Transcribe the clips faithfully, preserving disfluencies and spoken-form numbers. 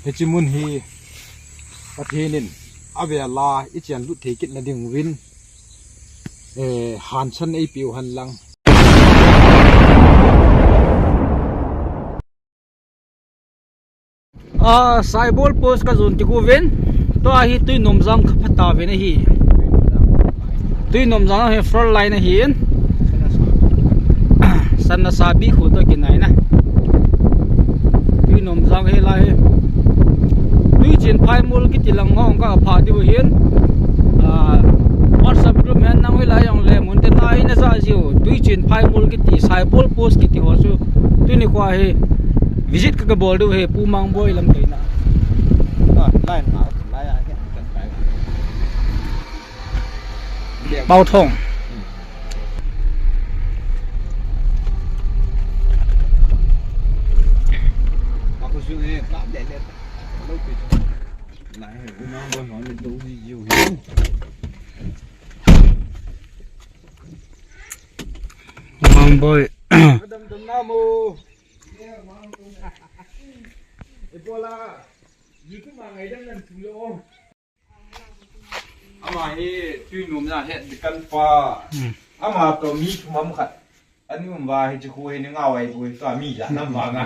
Hiche mun hi Pathen in avel a i chenlut thei kit na ding uvin, eh, hanchan eipeu hen lang. Ah, Saibol Post ka jon ti uvin. Tua hi Tuinomjang ka phat uvin ahi. Tuinomjang hi front line ahin. San Nasabi khu toh kinai na. Tuinomjang hi lai. Tuichin Phaimol kiti lang hung ka pha diu hin. Ah, WhatsApp group hen nang hilai jong le mun te nai na ja jiu. Tuichin Phaimol kiti, Saibol Post kiti ho chu. Tuni khoa hi visit ka, ka bol diu hi Pu Mangboi lamkai na. Ah, line na, line a, kan kai. Bauthong. Mangboi. Ama hi Tuinomjang het dikan pa. Hmm. Ama toh mi thum ham khat. Ani um va hiche khu hi ni ngau ai khu hi toh mi ja nam va nga.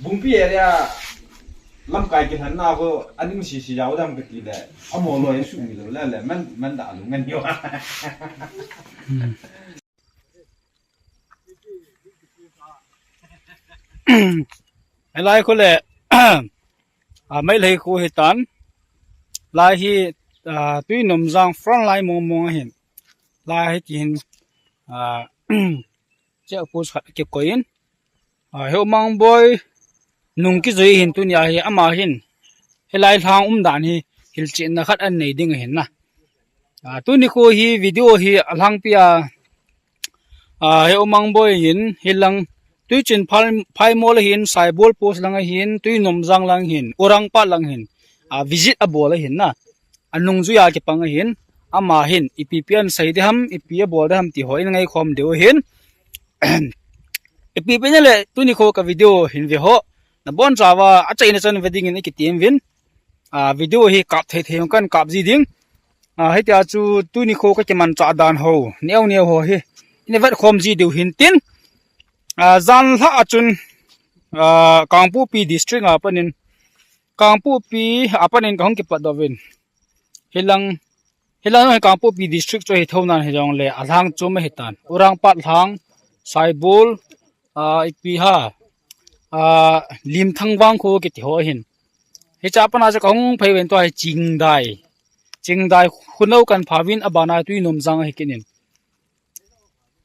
Bungpi area lamkai kilhen na khu ani um sisi jao dam kati le. Amo loi sumi lou le le man, man da lou ngan yo. Hmm. Hilai khu le, ah, Meitei khu hitan. Lai hi, ah, Tuinomjang front line mong mong ahin. Lai hi tihin, ah, check post khat kikoi in. Ah, Heu Mangboi nung kijui hin tunia hi ama hin. Hilai lhang umdan hi hilchetna khat anei ding ahin na. Ah, tuni khu hi video hi alhangpi a, ah, Heu Mangboi in hilang Tuichin Phai-, Phaimol ahin, Saibol Post lang ahin, Tuinomjang lang hin, Urangpat lang hin, ah, visit abol ahin na. Anungjui a kipang ahin, ama hin, ipi pi asei ding ham, ipi abol ding ham ti ho in ngaikhom diu ahin. Ipi pi na le, tuni khu ka video hin ve ho. Nabon chauva, achaina chan ve ding in ikitem uvin. Ah, video hi kap thei thei kan kap ji ding. Ah, hitia chu tuni khu ka kimanchah dan ho, neo neo ho hi. Ina vetkhom ji diu hin tin. Ah, janhi a chun, ah, Kangpokpi district a panin, Kangpokpi a panin ka hung kipat doh uvin. Hilang, hilang hi Kangpokpi district chu hi thounan hi jong le, alhang chu ma hitan. Urangpat lhang, Saibol, ah, ipi ha, ah, Limthangvang khu kiti ho hin. Hicha pana chu ka hung phei uvin tua hi Chingdai. Chingdai khu nou kan pha uvin abana Tuinomjang hi kinin.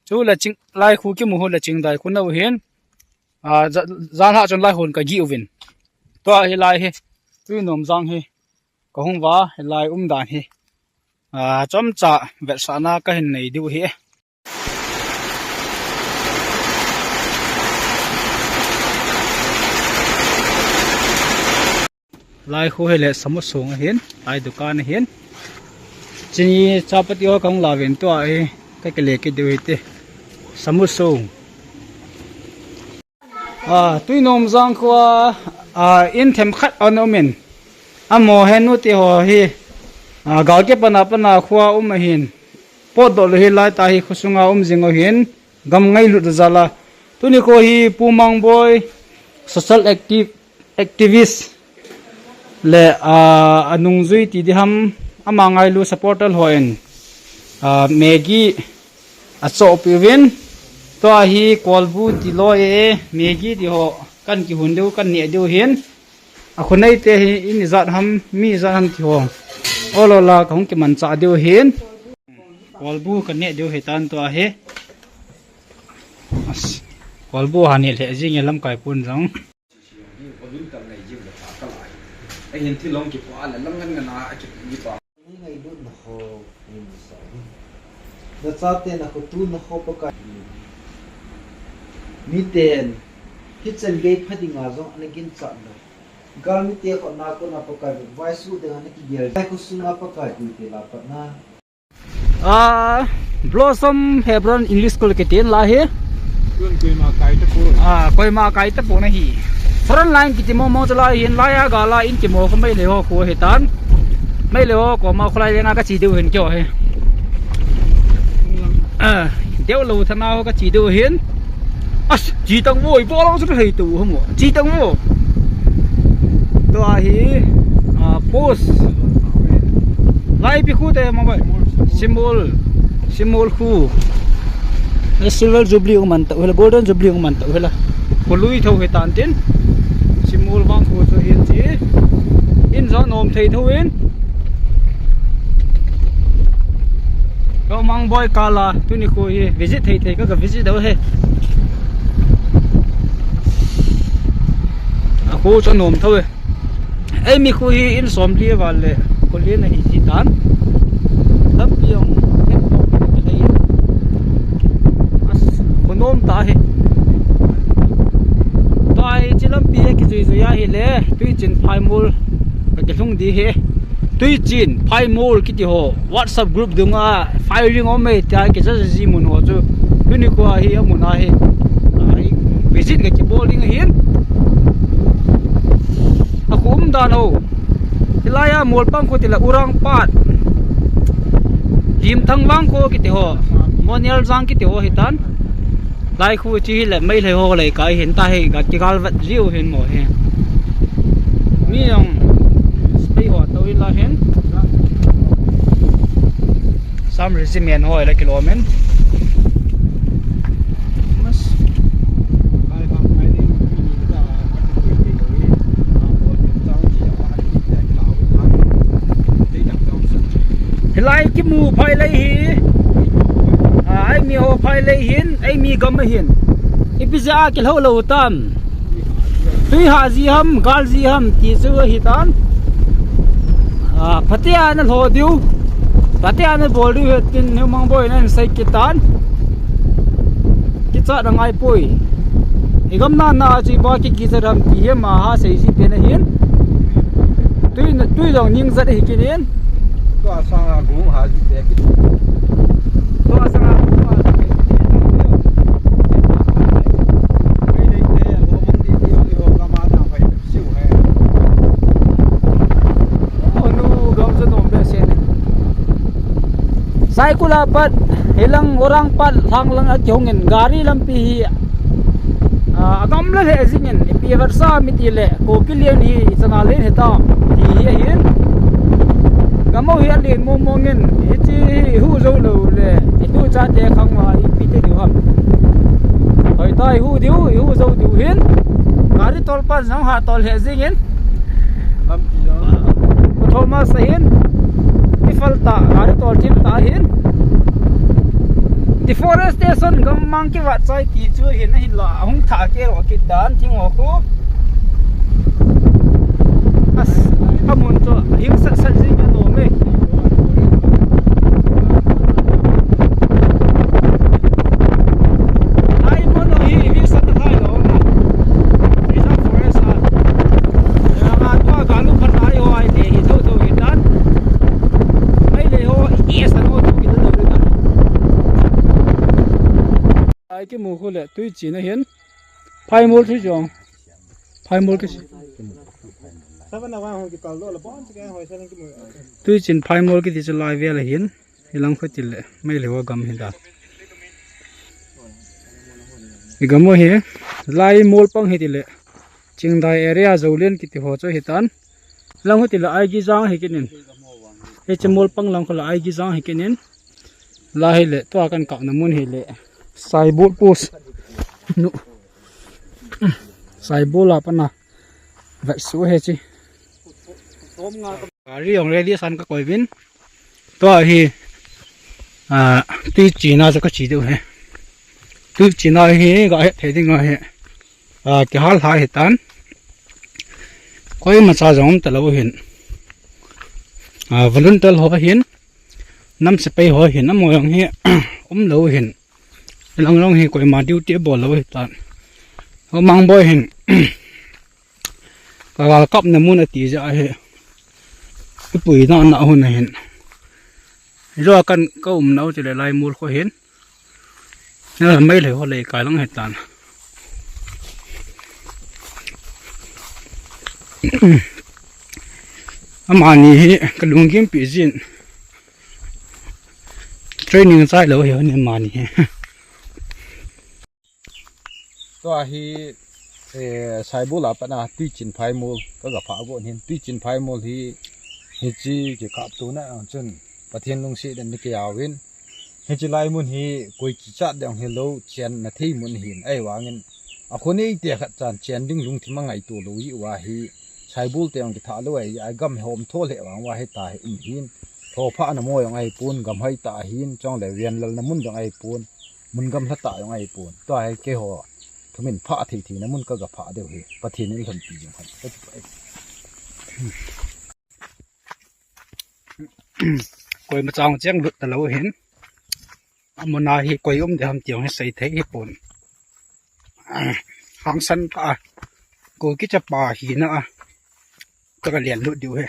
Chu le Ching, lai khu kimu hu le Chingdai khu nou hin. Ah, ja, janhi a chun lai hon ka gih uvin. Tua hi lai hi. Tuinomjang hi. Ka hung va, hi lai umdan hi. Ah, chomcha vetsahna ka hin nei diu hi. Lai khu hi le Samusung ahin, lai dukan ahin. Chini chapati ho ka hung la uvin tua hi, ka kile kit diu hite. Samusung. Ah, Tuinomjang khua, ah, in themkhat ana um in. Amo henu ti ho hi, ah, gal ke pana pana khua um ahin. Potdoh lou hi lai ta hi khosunga um jing u hin. Gam ngailut jal a. Tuni khu hi Pu Mangboi, social active, activist le, ah, anungjui ti ding ham, ama ngailu supporter ho in, ah, Maggie achohpeh uvin. Tua hi kolbu ti loi e, Maggie ti ho kan kihun diu, kan neh diu hin. Akhonei te hi in ijat ham, mi ijat ham ti ho. Olo la ka hung kimanchah diu hin. Kolbu ka neh diu hitan tua hi. As, kolbu ha neh lheh jing e lamkai pun jong. Ahin thil hung kipa le lam ngan ngan a kipa. Ngailut na ho, ni musa ni. Na chate na khotu na ho Pakai. Miten, hichan gei pha dinga jong ana ginchat na. Galmite khotna kona Pakai vaisu dinga na kigel. Lai khosunga Pakai tuite la patna. Ah, Blossom Hebron English School kiti lai hi. Tun koima kai tapon. Ah, koima kai tapon ahi. Front line kiti mong mong chu lai hin, lai a gal a in kimo kho Meitei ho kho hi tan. Meitei ho koma kholai lenga ka che diu hin kio hi. Ah, deu lou thana ho ka che diu hin. As, che tang vo, ibolong chu hei tu ho mo. Che tang vo. Tua hi, ah, post. Lai pi khu te mo bai. Simol. Simol khu. Silver Jubilee ong man tau hela, Golden Jubilee ong man tau hela. Kholui tho hi tan tin. Simol vang khu chu hin chi. In jo nom thei tho in. Ka mang boi kala, tuni khu hi visit thei thei ka, ka visit dau he. A khu chu nom tho e. Ei mi khu hi in som li val le, kho li na hi ji tan. Lampi ong, het to ki le. As, kho nom ta he. Tua hi chi lampi he ki jui jui a hi le, Tuichin Phaimol, ka ki lhung di he. Tuichin Phaimol kiti ho, WhatsApp group dunga firing om e tia kijaji mun ho chu. Tuni khu a hi amun a hi. Ai, visit ka kibol ding ahin. A khu um dan ho. Hilai a mol pang khu tila Urangpat. Limthang vang khu kiti ho. Monial jang kiti ho hi tan. Lai khu chi hi le Meitei ho le kai hin ta hi ka kigal vat liu hin mo hi. Mi ong spei ho to ila hin. Sam regiment ho le kilomen. Mas. Hilai kimu phai lei hi. Ah, ei mi ho phai lei hin, ei mi gam hin. Ipi ja kilhou lou tam. Tui ha ji ham, gal ji ham, ti chu ahi tan. Ah, phatea na lho diu. Phatea na bol diu he tin, Neu Mang Boi na sei kit tan. Kichat na ngai poi. I gam na na chi ba ki ki jat ham ti hi ma ha sei ji pen ahin. Tui na, tui jong ning jat hi kin in. Tua sanga gu ha ji te ki. Tua sanga gu ha ji te ki. Saikul a pat, hilang Urangpat, lhang lang a kihong in gari lampi hi, ah, agam le le jing in, ipi vat sa mi ti le, ko kilian hi, chana len hi ta, ti hi ahin. Gam ho hi alen mong mong in, hichi hi hu jou lou le, i tu cha te khang ma ipi te diu ham. Hoi ta i hu diu, i hu jou diu hin. Gari tol pan jong ha tol he jing in. Lampi jong. Ko Thomas ahin. I fal ta, gari tol thim ta hin. Deforestation gam mang kivat chai ti chu hin ahin la, hung tha ke ro kit dan thing ho khu. As, amun chu, hing sat sat jing a nom e. Ai, mun hi, hi sat thai lo na. Reserve forest a. Ya, ma tua ka lu khan ai ho ai te hi tho tho hi tan. Ai le ho, i sa no tu ki tu tu ta. Ai kimu khu le, Tuichin ahin. Phaimol thu jong. Phaimol ki. Tuichin Phaimol kiti chu lai vel ahin. Hilang khu tile, Meitei ho gam hi dan. I gam ho hi, lai mol pang hi tile. Chingdai area Zolen kiti ho chu hi tan. Lang khu tile, Aigijang hi kinin. Hiche mol pang lang khu la Aigijang hi kinin. La hi le, tua kan kap na mun hi le. Saibol post. Nu. Saibol a pana. Vet su he chi. Gari ong ready san ka koi vin. Tua hi, ah, Tuichin a chu ka che diu he. Tuichin a hi, ga he thei ding a he. Ah, kihal hai hi tan. Koima cha jong um ta lou hin. Ah, volunteer ho hin. Nam sepai ho hin, amaho jong hi, um lou hin. Lang jong hi, koima duty abol lou hi tan. Ho Mang Boi hin. Ka gal kap na mun ati ja hi. Ipui na na hun hin. Jo kan ka um nau ti le lai mol khu hin. Na Meitei ho le kai lang hi tan. Amani hi kalunggimpi jin. Training chai lou hi ni amani hi. Tua hi, eh, Saibol a pat a Tuichin Phaimol kaga phah gon hin, Tuichin Phaimol hi, hiche kikaptona a chun Pathen lungset in ana kei uvin. Hiche lai mun hi koi kichat ding hilou, chenna thei mun ahin, ahivangin akhoneite khat chan chen ding lungthim angaito lou jeh uva hi, Saibol te jong kithah lou ahi, agam hi hom tho lheh vang uva hitia hi um hin. Thophahna mo jong ahipon, gamhoi tah ahin, chule venlalna mun jong ahipon, mun gamla tah jong ahipon. Tua hi keiho thumin phah thei theina mun kaga phah diu hi, Pathen in lhonpi jing hen. Koima chang cheng lut talou hin. Amuna hi koi um ding ham ti jong hi sei thei hipon. Hangsan tah a, Kuki chapa hina a, kaga len lut diu hi.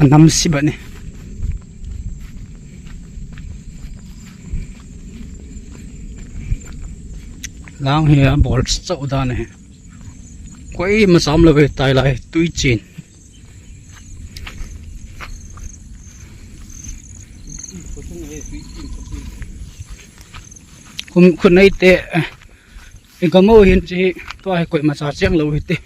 Anam si bani. Lang hi abol chau dan hi. Koima cham lou ve tai lai Tuichin. Khun, khun nei te, eh, i gam u hin chi, tua hi koima cha cheng lou hi te.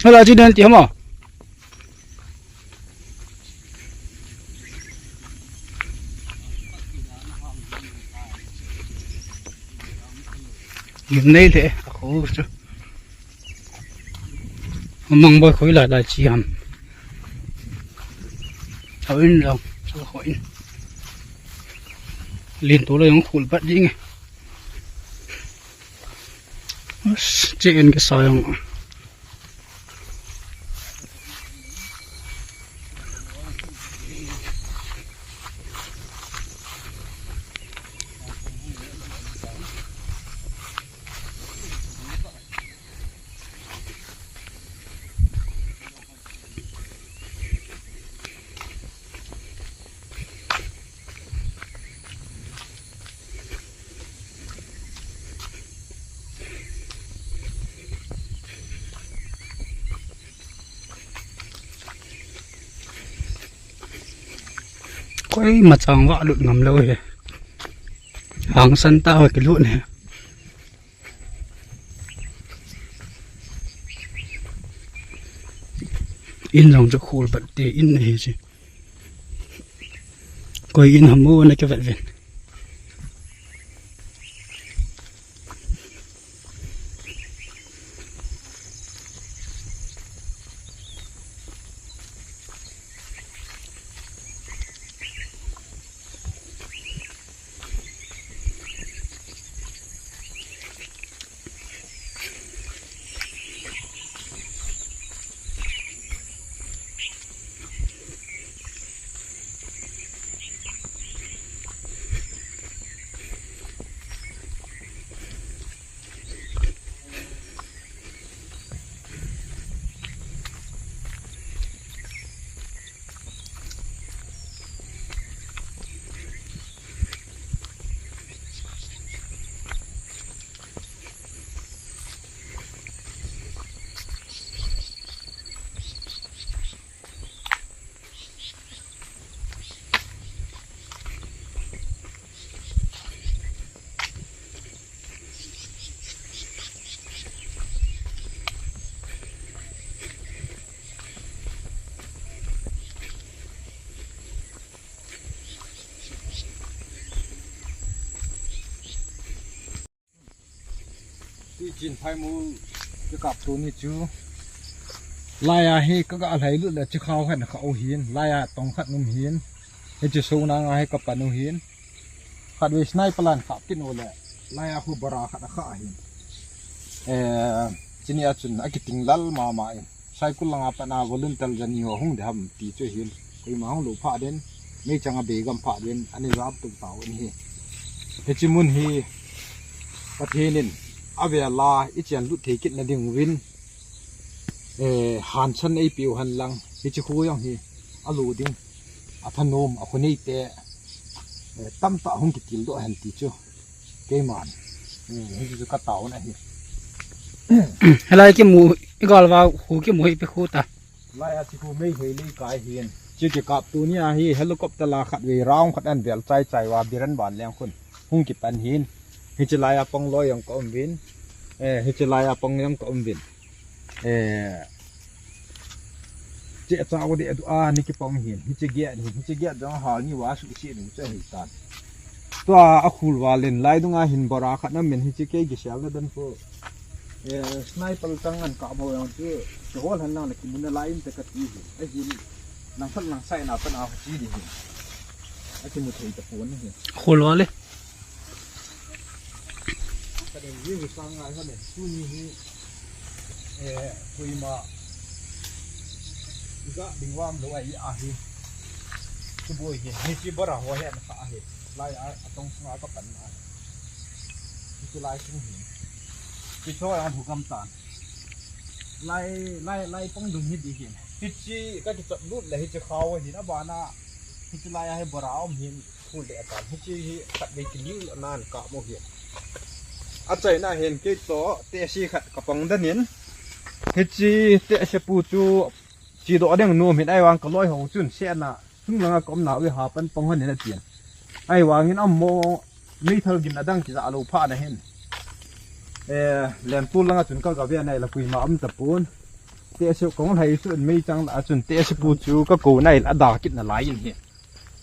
Hala chi den ti hama. Gim nei le, a khu chu. Mang boi khoi lai lai chi ham. Thau in jong, chu khoi in. Lin to lo jong khul bat ding e. As, che en ke sa jong. Koima chang va lut ngam lou hi. Hangsan tah a kilut hi. In jong chu khul bat te in hi chi. Koi in ham mo na ka vet ven. Tuichin phaimol kikap tuni chu. Laiya hi kaga lhailut le chikhao khat kha u hin. Laiya tong khat um hin. Hiche sona nga hi kapan u hin. Khatvei sniper lan kap kit u le. Laiya khu bara khat akha hin. Eh, chuni a chun akiting lal mama in. Saikul langa pat a volunteer jani ho hung ding ham ti chu hin. Koima hung lou pha den. Meichang a beigam pha den. Ani jam tum tau in hi. Hiche mun hi Pathen in avela i chen lut thei kit na ding uvin. Eh, hansan ei piu hen lang. Hiche khu jong hi. Alu ding. Athanom, akhonei te. Eh, tamtah hung kitildoh hen ti chu. Keiman. Hmm, hichu ka taona hi. Helai kimu, i galva khu kimu hi pe khu ta. Laiya chi khu mei hei lei kai hin. Chi kikap tuni a hi helicopter la khatvei round khat an vel chai chai uva Biren Vanleng khun. Hung kipan hin. Hiche laiya pang loi jong ka um uvin. Eh, hiche laiya pang jong ka um uvin. Eh, che cha ko de adu a ni kipang hin. Hiche ge hin. Hiche ge jong ha ni wa su si ni che hi tan. Tua akhul val in lai dunga hin bara khat na min hiche kei kisel na dan ko. Eh, sniper tang an kap ho jong chu, chu hol han lang le kimu nalai in te kati hi. Ahin, nang khat nang sai na pan a chi di hi. Akimu thei tapon hi. Khol val e. Ka den ni sang ngai ha le. Tuni hi, eh, koima. Iga ding vam lou ahi. Chu boi hi. Hiche bara ho hi an kha ahi. Laiya, atong sunga kapan na. Hiche lai sung hi. Hiche lai an hukam tan. Lai, lai, lai pang dung hi di hin. Hiche ka kichap lut le hiche khao hin abana. Hiche laiya hi bara um hin. Khu le atan. Hiche hi khatvei kiliu nan kap u hin. Achaina hin kei to tehse khat kapang den in. Hiche tehse pu chu Chi doh ding nom hin ahivang ka loi ho chun sena. Chung langa ka umna uve ha pan pang hon in atin. Ahivangin amaho meithal gimna dang kija lou phat na hin. Eh, Lemtul langa chun ka ga ve nai la koima um tapon. Tehse kong lhai chu meichang la chun tehse pu chu ka kou nai la ada kit nalai in hi.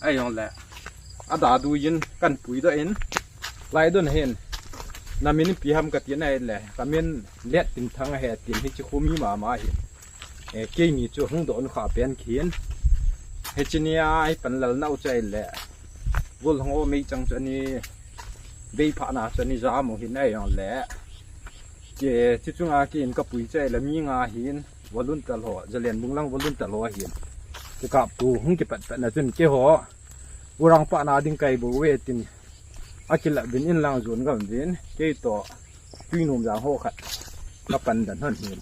Ahijongle. Ada du in kan puidoh in. Lai dun hin. Na min ipi ham kati nai le. Ka min Lettinthang ahi tin hiche khu mi mama hi. Eh, keini chu hung doh nu kha pen khin. Hiche nia i pan lal nau chu ahile. Gol hong o meichang chu ani. Vei pha na chu ani jam u hin ahijongle. Ke, chu chunga kei in ka pui chu ahile mi nga hin. Volunteer ho, Zalen Bunglang volunteer ho ahin. Kikap tu, hung kipat pat na chun keiho. Urang pa na ding kai bou ve tin. Akilap vin in lang jon gam vin. Kei to, Tuinom jang ho khat. Ka pan dan hon hin.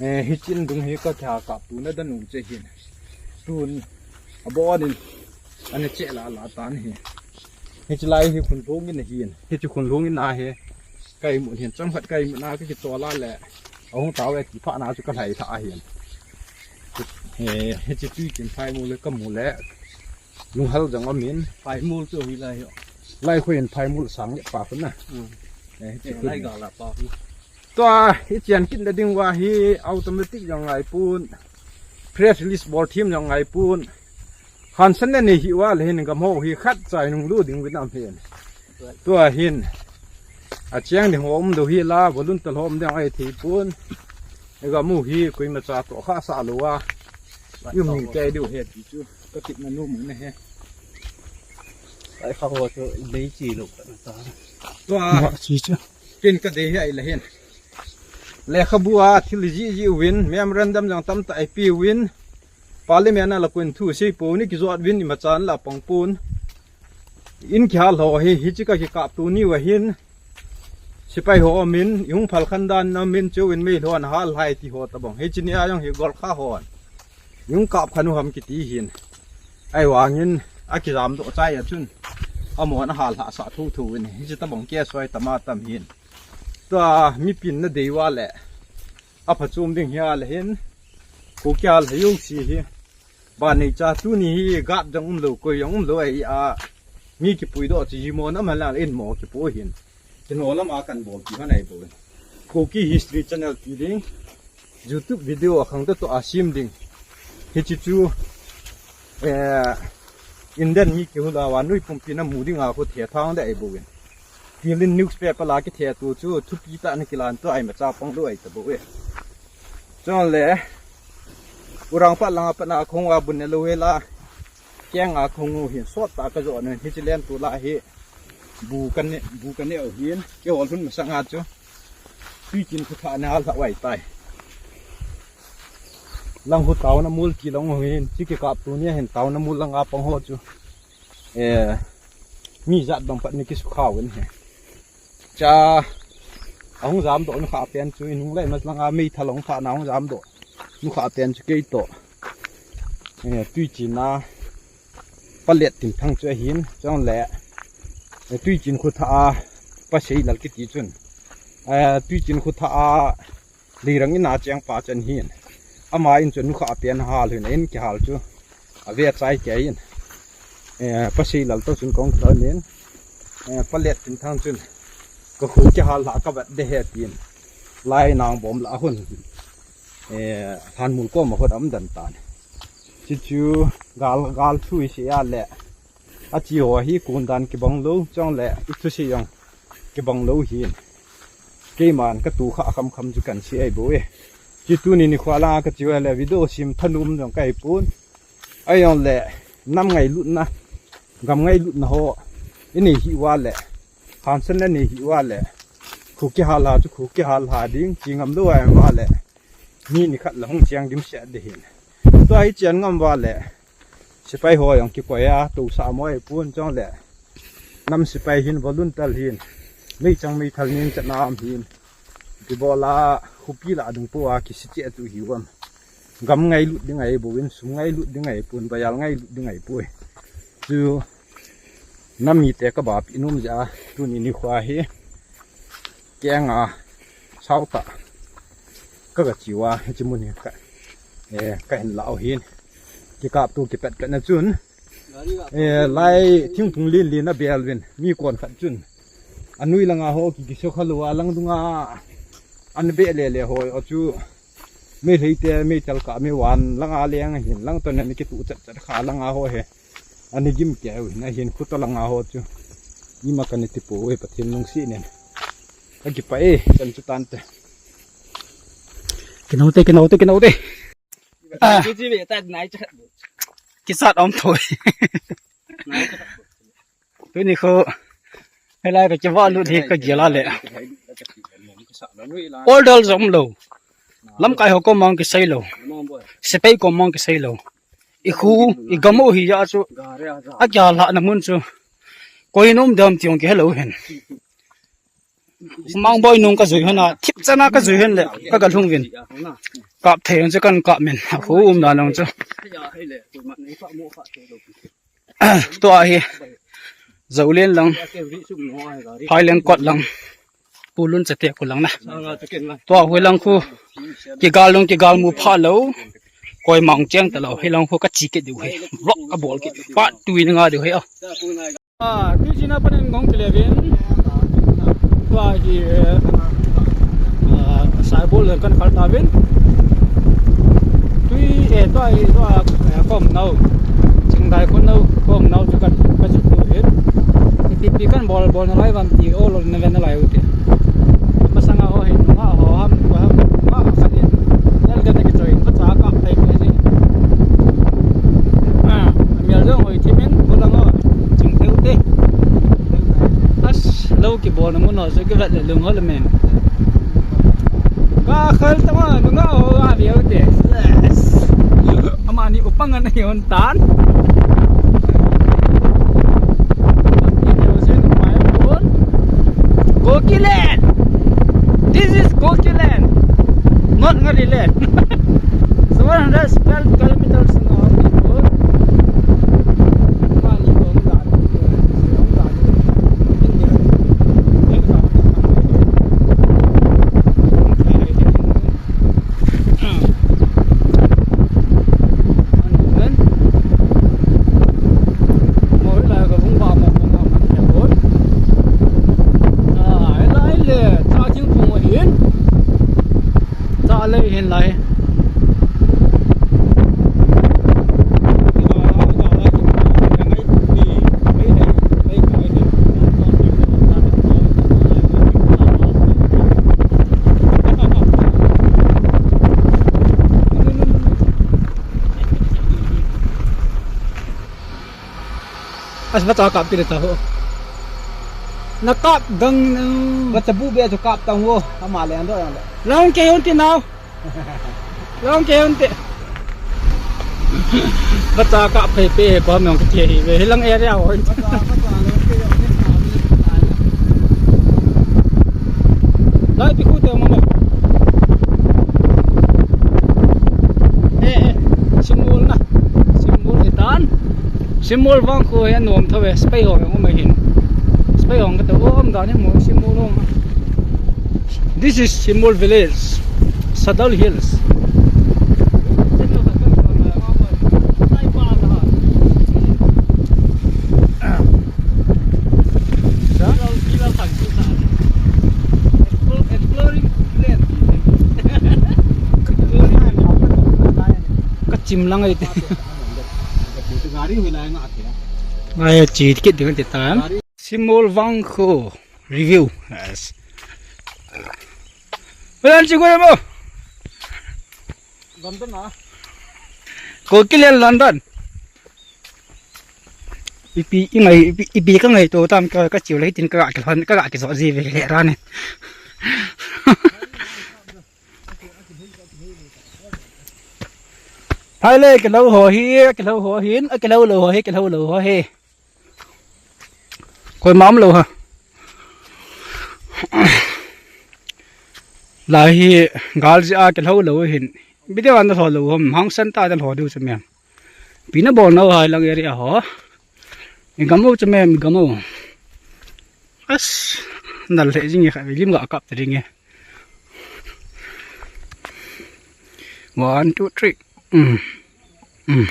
Eh, hiche in dung hi ka kha kap tu na dan u che hin. Tun, abon in, ana che la la tan hi. Hiche lai hi khunlhung in ahin. Hiche khunlhung in ahi. Ka imut hin chomkhat ka imut na ka kichol a le. Ahung tao e ti pha na chu ka lhai tha ahin. He, hiche Tuichin phaimol le ka mu le. Lunghel jong amin. Phaimol chu hi lai ho. Lai khu in phaimol sang le pa khu na. Hmm. Eh, hiche lai khu ga la pa khu. Tua, hiche an kit na ding uva hi automatic jong ngai pon. Press release bol them jong ngai pon. Hansan na nei hi uva le hin gam ho hi khat chai nung lu ding uvin am hin. Tua hin. Acheng ding ho um dou hi la, volunteer ho um ding ahi thei pon. Gam u hi koima cha to kha sa lou a. Yum ni te deu he ti chu. Ka tip na nu mu na he. Ai kha ho chu dei chi lou ka na ta. Tua. Wa chi chu. Ken ka dei he ai la hin. Lekhabu a thil ji ji uvin, memorandum jong tamtah i pe uvin, Parliament a la kun thu sei pou ni kijot uvin, imacha la pang pon. In kihal ho hi, hiche ka kikap tuni uva hin, sepai ho min, i hung phal khan dan na min chu in mei lhon hal hai ti ho tabang. Hiche nia jong hi Gorkha hon. I hung kap khan u ham kiti hin. Ahivangin, akijam doh chai a chun. Amahon ahal hahsah thotho uvin. Hiche tabang ke soi tama tam hin. Tua mipin na dei uva le. Aphachom ding hi a le hin. Kuki a le hi u si hi. Ba nei cha tuni hi gap jong um lou, koi jong um lou ahi a. Mi kipui doh chi hi mo na ma la in mo kipu hin. Kino lam a kan bol ti han ai bol. Kuki History Channel ti ding. YouTube video a khang ta to a sim ding. Hiche chu, eh, Indian mi kihula uva nui pumpi na mu ding a khu thethang da ai bol in. Kilin newspaper la kithe tu chu thupi tah na kilan tu ai ma cha pang lu ai ta bo e. Chon le, urang pa langa pa na khong wa bun ne lo he la. Keng a khong u hin sot ta ka jo ne hi chi len tu la hi. Bu kan ne, bu kan ne o hin. Ke hol hun ma sanga chu. Tui chin khu tha na hal tha wai tai. Lang khu tau na mul ki long ho hin. Chi ki kap tu ni hin tau na mul langa pang ho chu. Eh, mi jat bang pat ni ki su khau in he. Cha, ahung jam do nu kha pen chu inung lai mas langa mei tha long tha na hung jam do. Nu kha pen chu kei to. Eh, tui chin na. Palet tin thang chu ahin, chon le. Eh, tui chin khu tha a, pa sei lal kiti chun. Eh, tui chin khu tha a, Leirang in a cheng pa chan hin. Ama in chun nu kha pen hal hin in ki hal chu. A ve chai ke in. Eh, pa sei lal to chun kong thon in. Eh, palet tin thang chun. Ka khu ki hal la ka vat de he tin. Lai nang bom la hun. Eh, than mul ko ma khot am dan tan. Chi chu gal, gal thu i se a le. A chi ho hi kun dan ki bang lo, chon le, i thu se jong ki bang lo hin. Keiman ka tu kha kham kham chu kan si ai bo e. Chi tu ni ni khwa la ka chi wa le video sim thanum jong kai pun. Ai jong le, nam ngailutna, gam ngailutna ho, i nei hi wa le, hansen le nei hi wa le, khu ki hal ha chu khu ki hal ha ding, chi ngam lo ai wa le, ni ni khat la hung chiang dim se de hin. Tua hi chian ngam wa le, sipai ho jong ki koi a, tu sa mo ai pun chon le, nam sipai hin volunteer hin, mei chang mei thal ning chan am hin. Ki bol a, khupi la dung po a, ki si che tu hi wam. Gam ngailut ding ai bo in, sum ngailut ding ai pun, bayal ngailut ding ai poi. Chu, nam mi te ka ba pi num ja, tu ni ni khwa hi. Keng a, sau ta. Ka ka chi wa, hi chi mun hi ka. Eh, ka hin lau hin. Ki kap tu ki pet pet na chun. Eh, lai thingphung lin lin a bel vin. Mi kon khat chun. Anui langa ho ki kiso kha lo a lang dunga. An be le le ho o chu. Meitei te, meitel ka, mei wan langa leng hin. Lang ton ni ki tu chat chat kha langa ho he. Ani gim ke u hin, ahin khu to langa ho chu. Ima ka ni ti po e Pathen nung si nen. Ka ki pa e, kan chu tan te. Ki nau te, ki nau te, ki nau te. Ah. Ki chi ve ta nai cha. Ki sat om thoi. Tuni khu, helai ka kiva lut hi ka gel a le. Order jom lo. Lamkai ho kom mang kisei lo. Sepai kom mang kisei lo. I khu, i gam u hi ja chu. A gel a na mun chu. Koi nom dam ti ong ki hello hen. Mang boi nung ka jui hena, thip chana ka jui hen le, ka ga lhung vin. Kap thei hon chu kan kap min, a khu um dan long chu. Tua hi, Zolen lang, Phailen kot lang, Pulun chate ku lang na. Tua hui lang khu, kigal long kigal mu pha lo, koi mang cheng ta lo, hi lang khu ka chi ke diu hi, vlog ka bol ke, part two in nga diu hi a. Ah, tui china panin gong kile vin. Tua hi, eh, ah, saibol kan khal ta vin. Tui, eh, tua hi, tua, eh, kom nau. Chingdai kon nau, kom nau chu kan, ka chu tu vin. Ipi pi kan bol, bol na lai vam ti, o lo na ven na lai u ti. Masanga ho hi, nunga ho ham, ko ham, nunga khat in. Lal kan na ki choi, ka cha ka thei ko si. Ah, mial jong hoi thimin, ko lang o. Ching theu te. As, lo kibolna mun ho chu kivet le lung ho le men. Ka khal ta ma, nunga ho a viau te. Yes. Amani upang an hi hon tan. Gokiland. This is Gokiland. Not Ngariland. Seven hundred square kilometers. Lai. As vacha kap pi le ta ho. Na kap gang na. Vacha bu be chu kap tang ho. Ama le an do yang le. Long ke hon ti nau. Long ke hon ti. Vacha kap phei pe he ko mong ke hi ve. Hilang area ho. Lai pi khu te mo mo. Eh, eh, Simol na. Simol hi tan. Simol vang khu hi anom tho ve. Spei ho hung um ahin. Spei ho ka to um dan hi mo Simol hung. This is Simol village. Sadal Hills. Ka chim lang ai te. Ai, chi kit ding te ta. Simol vang khu review. Yes. Hoilang chi ko mo. London a. Ko kile London. Ipi, i ngai, ipi, ipi ka ngaito tam ka, ka chiu le tin ka, ka lhon, ka, ka kijo ji ve le ra ne. Phai le, kilo ho hi, kilo ho hin, a kilo lo ho hi, kilo lo ho hi. Koima um lou ha. Lai hi gal jeh a kilhou lou hin. Video an da lhou lou ham, hangsan ta da lhou diu chu mem. Pi na bol nau hai lang area ho. I gam u chu mem, i gam u. As, nal le jing kha lim ga kap ta ding e. One, two, three. Mm. Mm.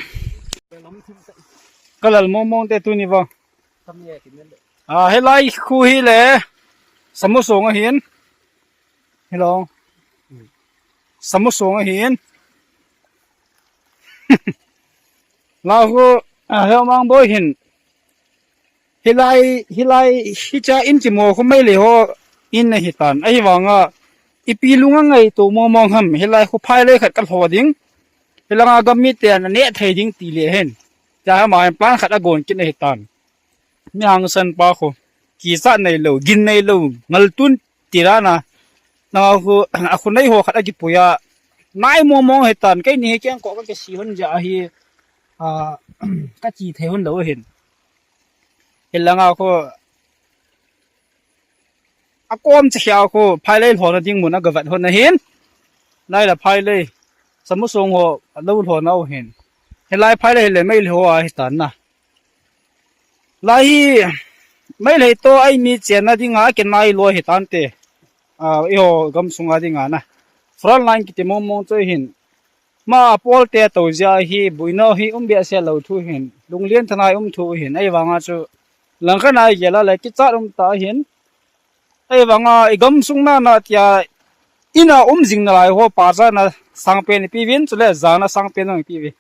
Ka lal mong mong te tuni vang. Ah, helai khu hi le. Samusong ahin. Hello. Samusong ahin. La khu, ah, he mang boi hin. Hilai, hilai, hicha in kimo khu Meitei ho in ahi tan. Ahivanga, ipi lunga ngaito mong mong ham. Hilai khu phai le khat ka lho ding. Hilanga gam mite ana neh thei ding ti le hen. Cha hama plan khat agon kit ahi tan. Mi hangsan pa khu. Kichat nei lou, gin nei lou, ngal tun ti ra na. Na khu, a khu nei ho khat akipui a. Nai mong mong ahi tan. Keini hi keng ko ka kisi hon ja hi. Ah, ka chi thei hon lou hin. Hilanga khu, akom che khia khu, phai le lhona ding mun a ga vat hon ahin. Lai la phai le, Samusong ho, a lo lhona u hin. Hilai phai le le Meitei ho ahi tan na. Lai hi, Meitei to ai mi chenna dinga, a kenai lo ahi tan te. Ah, i ho gam sunga dinga na. Front line kiti mong mong chu hin. Ma pawl te to zia hi, buina hi um behseh lou thu hin, lunglien thanai um thu hin, ahivanga chu, langkhat nai gel a le kichat um ta hin, ahivanga i gam sung na na tia, ina um jing nalai ho pa cha na sangpen ipi vin, chule jana sangpen jong ipi vin.